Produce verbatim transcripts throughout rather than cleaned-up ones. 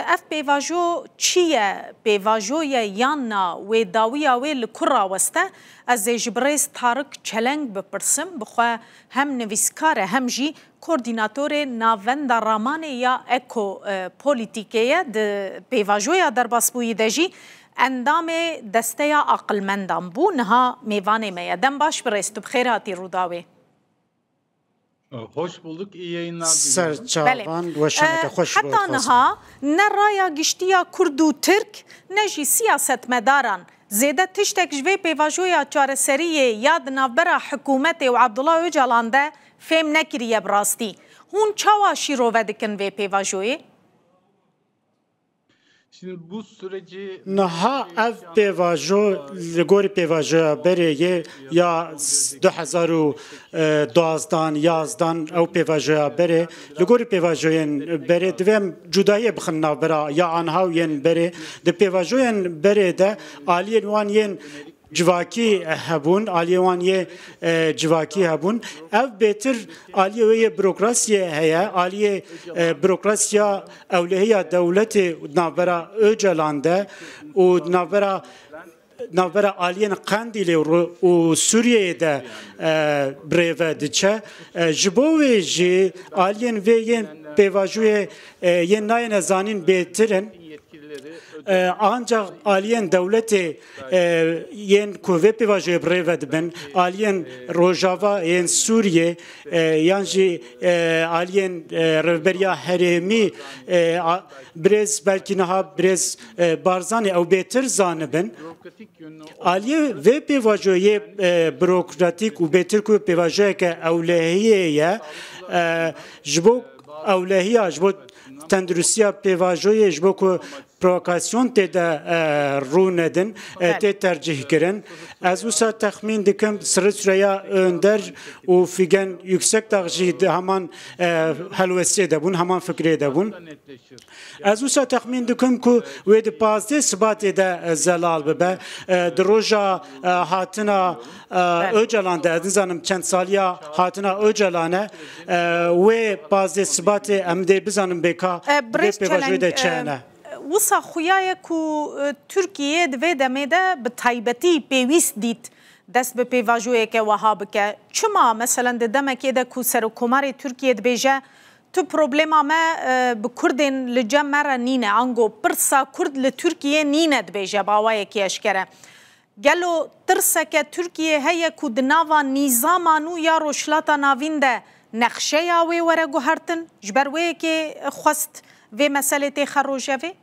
Ev pêvajo çi ye? Pêvajo ye yan na? Wê dawiya wê li ku raweste? Ez ê ji birêz Tarik Çeleng bipirsim. Bi xwe hem nivîskar e hem jî koordînatorê Navenda Ramanê ya Eko, e, Polîtîkê ye. Di pêvajoya derbasbûyî de jî endamê Desteya Aqilmendan bû. Niha mêvanê me ye. Dem baş birêz, tu bi xêr hatî Rûdawê. Hoş bulduk, iyi yayınlar diliyorum. Ser çavan, weşaneke xweş bo. Heta niha ne raya giştî ya Kurd û Tirk, ne jî siyasetmedaran zêde tiştek ji vê pêvajoya çareseriyê ya di navbera hikûmetê û Abdullah Ocalan de fêm nekiriye bi rastî. Hûn çawa şîrove dikin vê pêvajoyê? Şimdi bu süreci Niha ev pêvajo, li gorî pêvajoya berê yê ya s-, du hezar û duazdan, yazdan, ew pêvajoya berê, li gorî pêvajoyên berê divê em cudahiyê bixin navbera ya anha û yên berê. Di pêvajoyên berê de aliyên wan yên civakî hebûn, aliyê wan yê, e, civakî hebûn. Ev bêtir aliyê wê yê burokrasiyê heye, aliyê, e, burokrasiya ewlehiya dewletê navbera Ocalan de û navbera, navbera aliyên Qendîlê û Ru-, û Sûriyeyê de, e, birêve diçe. E, ji bo wê jî aliyên vê yên pêvajoyê, e, yên nayêne zanîn bêtir in. E, ancak aliyên dewletê, e, yên ku vê pêvajoyê bi rê ve dibin, aliyên Rojava, yên Sûriyê, e, yan jî, e, aliyên, e, rêveberiya herêmî, e, a, birêz, belkî niha birêz, e, Barzanî ew bêtir zanibin. Aliyê vê pêvajoyê, e, burokratîk û bêtir ku pêvajoyeke ewlehiyê ye, e, ji bo ewlehiya, ji bo tenduristiya pêvajoyê, ji bo ku provokasyon tê de, e, rû nedin, e, Belê. tê tercih kirin. Ez wisa texmîn dikim Sirri Süreyya Önder û Figen Yüksekdağ jî di heman, e, helwestiyê de bûn, heman fikrê de bûn. Ez wisa texmîn dikim ku wê di pazdeh Sibatê de, e, zelal bibe. E, di roja, e, hatina, e, Belê. Ocalan de, ez nizanim çend saliya hatina Ocalan e, e, wê pazdeh Sibatê em dê bizanin bê ka E, vê birêz pêvajoyê de Çeleng, çi e, hene. Wisa xuya ye ku, e, Tirkiye di vê demê de bi taybetî pêwîst dît dest bi pêvajoyeke wiha bike. Çima, meselen, di demekê de ku Serokkomarê Tirkiye dibêje, tu problema me, e, bi Kurdên li cem me re nîne, ango pirsa Kurd li Tirkiye nîne, dibêje bi awayekî eşkere. Gelo tirseke Tirkiye heye ku di nava nîzama nû ya Rojhilata Navîn de nexşeya wê were guhertin? Ji ber wê yekê xwest vê meselê têxe rojevê?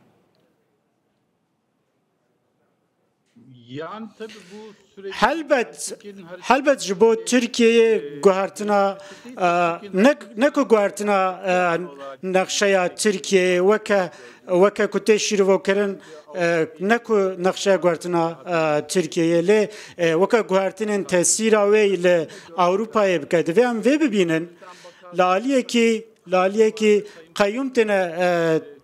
Yan tabii bu süreç Helbet, helbet ji bo Tirkiyeyê guhertina, e, ne, ne ku guhertina, e, nexşeya Tirkiyeyê weke, weke ku tê şîrovekirin, e, ne ku nexşeya guhertina, e, Tirkiyeyê lê, e, weke guhertinên tesîra wê li Ewropayê bike. Divê em vê bibînin. Li aliyekî Li aliyekî qeyûm têne, e,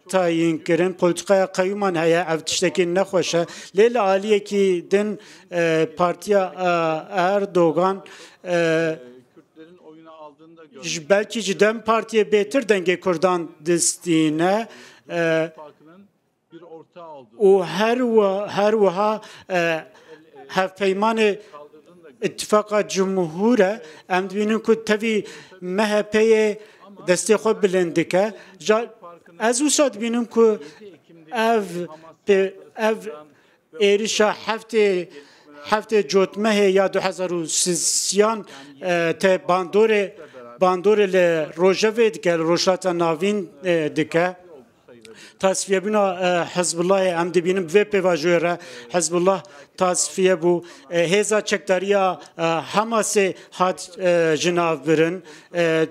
tayîn kirin. Polîtîkaya qeyûman heye, ev tiştekî nexweş e. Lê li aliyekî din, e, partiya, e, Erdogan, e, ji, belkî ji DEM Partiyê bêtir dengê Kurdan distîne. E, û her wi-, her wiha, e, hevpeymanê Îttifaqa Cumhur e. Em dibînin ku tevî MHP'yê destê xwe bilind dike. Ja, ez wisa dibînim ku ev pê-, ev êrişa heftê, heftê Cotmehê ya du hezar û sêyan, e, te bandorê, bandorê li rojevê dike, li Rojhilata Navîn, e, dike. Tasfiyebûna, e, Hizbullahê em dibînin, bi vê pêvajoyê re Hizbullah tasfiye bû. E, hêza çekdariya, e, Hamasê hat, e, jinavbirin. E,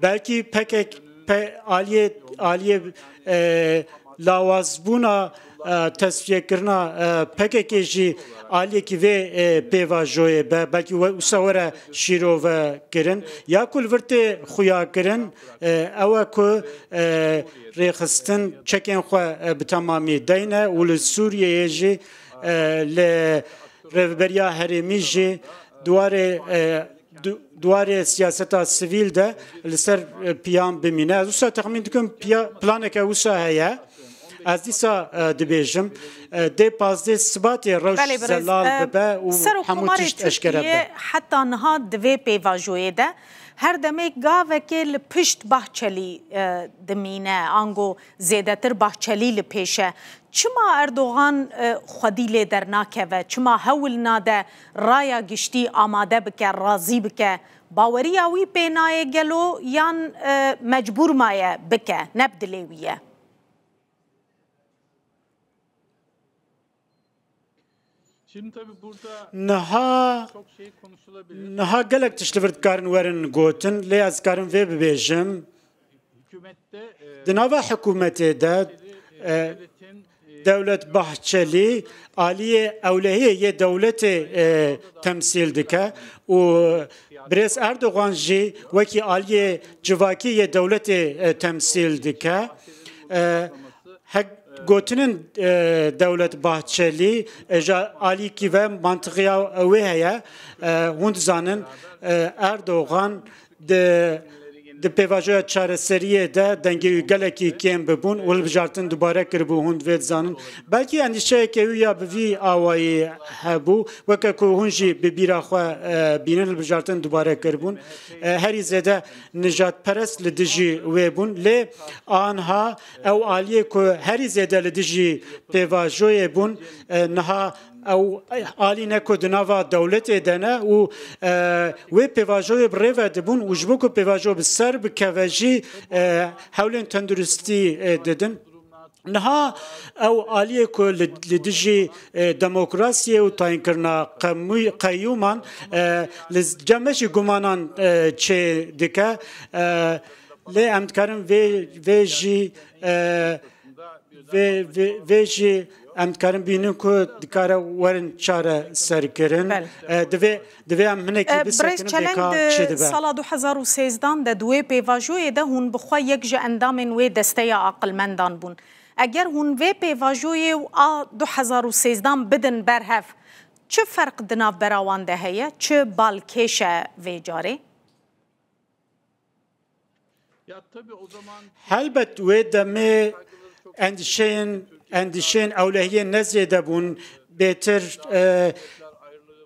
belkî P K K, P-, aliyê, aliyê, e, lawazbûna, e, tesfiyekirina, e, P K K jî aliyekî vê, e, pêvajoyê be, belkî we-, wisa were şîrove kirin. Ya ku li vir tê xuya kirin, e, ew e ku, e, rêxistin çekên xwe, e, bi temamî deyne û li Sûriyeyê jî, e, li rêveberiya herêmî jî di warê, e, di, di warê siyaseta sivîl de li ser, e, piyan bimîne. Ez wisa texmîn dikim piya-, planeke wisa heye. Ez dîsa, e, dibêjim, e, dê pazdeh Sibatê rewş Belê, birêz. zelal E, bibe û Ser û hemû Komarê tişt eşkere Tirkiye bibe. heta niha di vê pêvajoyê de her demê gavekê li pişt Bahçelî, e, dimîne, ango zêdetir Bahçelî li pêş e. Çima Erdogan, e, xwedî lê dernakeve? Çima hewl nade raya giştî amade bike, razî bike? Baweriya wî pê nayê gelo yan, e, mecbûr maye bike, ne bi dilê wî ye? Şimdi tabii burada Niha, çok şey konuşulabilir. niha gelek tişt li vir dikarin werin gotin, lê ez dikarim vê bibêjim. Hükümette, e, Di nava hikûmetê de, e, devletin, e, Dewlet Bahçelî aliyê ewlehiyê yê dewletê, e, temsîl dike û birêz Erdogan jî wekî aliyê civakî yê dewletê, e, temsîl dike. E, hek gotinên, e, Dewlet Bahçelî, e, ji alîkî ve mantiqiya wê heye. E, hûn dizanin, e, Erdogan di, di pêvajoya çareseriyê de dengê wî gelekî kêm bibûn û hilbijartin dubare kiribû, hûn vê dizanin. Belkî endîşeyeke wî ya bi vî awayî hebû, weke ku hûn jî bi bîra xwe, e, bînin, hilbijartin dubare kiribûn. E, herî zêde nijadperest li dijî wê bûn, lê anha ew aliyê ku herî zêde li dijî pêvajoyê bûn, e, niha ew alî ne ku di nava dewletê de ne û, e, wê pêvajoyê bi rê ve dibûn û ji bo ku pêvajo bi ser bikeve jî, e, hewlên tenduristî, e, didin. Niha ew aliyê ku li, li dijî, e, demokrasiyê û tayînkirina qemû-, qeyûman, e, li cem me jî gumanan, e, çê dike. E, lê em dikarin vê, vê jî, e, vê, vê, vê jî em dikarin bînin ku dikare werin çareserkirin. Belê. E, divê, divê em hinekî E, Birêz bisekinin Çeleng, pêka çi di dibe. sala du hezar û sêzdan de di wê pêvajoyê de hûn bi xwe yek ji endamên wê desteya aqilmendan bûn. Eger hûn vê pêvajoyê û a du hezar û sêzdan bidin ber hev, çi ferq di navbera wan de heye? Çi balkêş e vê carê? Helbet wê demê endîşeyên, endîşeyên ewlehiyê ne zêde bûn, bêtir, e,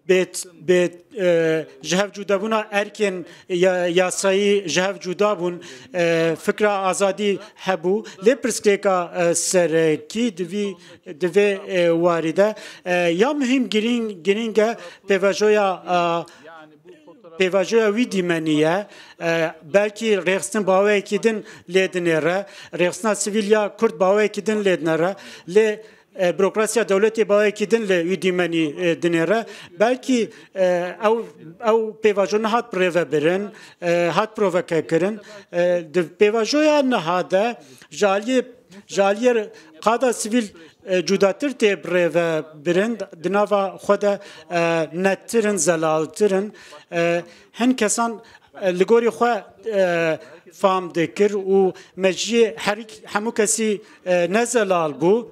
bêt-, bêt-, e, ji hev cudabûna erkên ya-, yasayî ji hev cuda bûn, e, fikra azadî hebû. Lê pirsgirêka, e, serekî di vî, di vê, e, warî de, e, ya muhîm girîng, girîng e pêvajoya, e, pêvajoya wî dîmenî ye. E, belkî rêxistin bi awayekî din lê dinêre, rêxistina sivîl ya Kurd bi awayekî din lê dinêre, lê, e, burokrasiya dewletê bi awayekî din li wî dîmenî, e, dinêre. Belkî, e, ew, ew pêvajo nehat bi rê ve birin, e, hat proveke kirin. E, di pêvajoya niha de ji aliyê, ji aliyê qada sivîl, e, cudatir tê bi rê ve birin, di nava xwe de, e, nettir in, zelaltir in. E, hin kesan, e, li gorî xwe, e, fam dikir û me jî her, hemû kesî, e, ne zelal bû.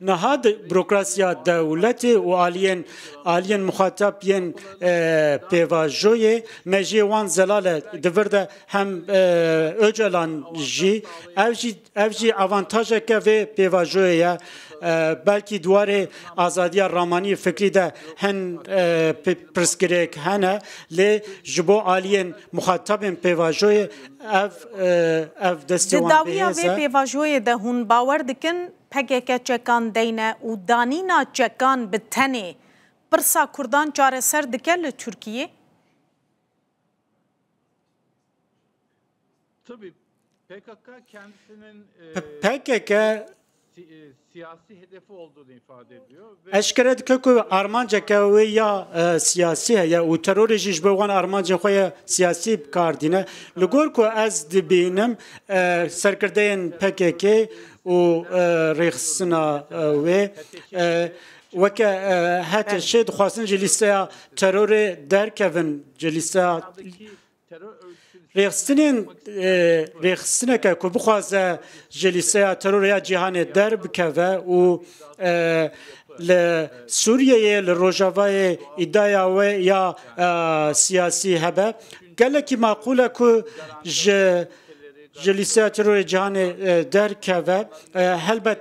Niha di burokrasiya dewletê û aliyên, aliyên muxatab yên, e, pêvajoyê me jê wan zelal e. Di vir de hem, e, Ocalan jî, ev jî, ev jî avantajeke vê pêvajoyê ye. E, belkî di warê azadiya ramanî fikrî de hin, e, pi-, pirsgirêk hene, lê ji bo aliyên muxatabên pêvajoyê ev, e, ev destê Di wan dawiya bihêz vê e. pêvajoyê de hûn bawer dikin P K K çekan deyne û danîna çekan bi tenê pirsa Kurdan çareser dike li Tirkiyê? Tabii P K K kendisinin, e, P K K si-, e, siyasi hedefi olduğunu ifade ediyor ve eşkere dike ku armanceke wê ya, e, siyasî heye û terorê jî ji bo wan armancên xwe ya siyasî bi kar dîne. Li gor ku ez dibînim, e, serkirdeyên P K K û, e, rêxistina, e, wê, e, weke, e, H T Ş dixwastin ji lîsteya terorê derkevin, ji lîsteya Rêxistinên, e, rêxistineke ku bixwaze ji lîsteya terorê ya cîhanê derbikeve û, e, li Sûriyeyê, li Rojavayê îdiaya wê ya, e, siyasî hebe, gelekî maqûl e ku ji Ji lîsteya terorê cîhanê e, derkeve, e, helbet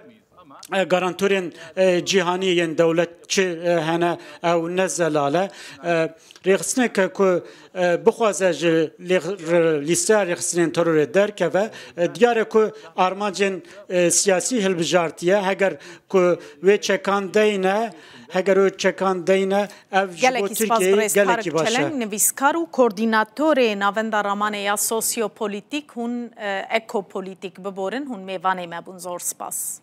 e, garantorên e, cîhanî yên dewletçi e, hene, ew ne zelal e. E, Rêxistineke ku e, bixwaze ji lêx- r- lîsteya rêxistinên terorê derkeve, e, diyar e ku armancên e, siyasî hilbijartiye. Heger ku wê çekan deyne, heger wê çekan deyne, ev ji bo Gelekî spas Tirkiyeyê birêz gelekî Tarık baş e. Çeleng, nivîskar û koordînatorê Navenda Ramanê ya Sosyopolitîk, hûn e, Ekopolitîk biborin, hûn mêvanê me bûn. Zor spas.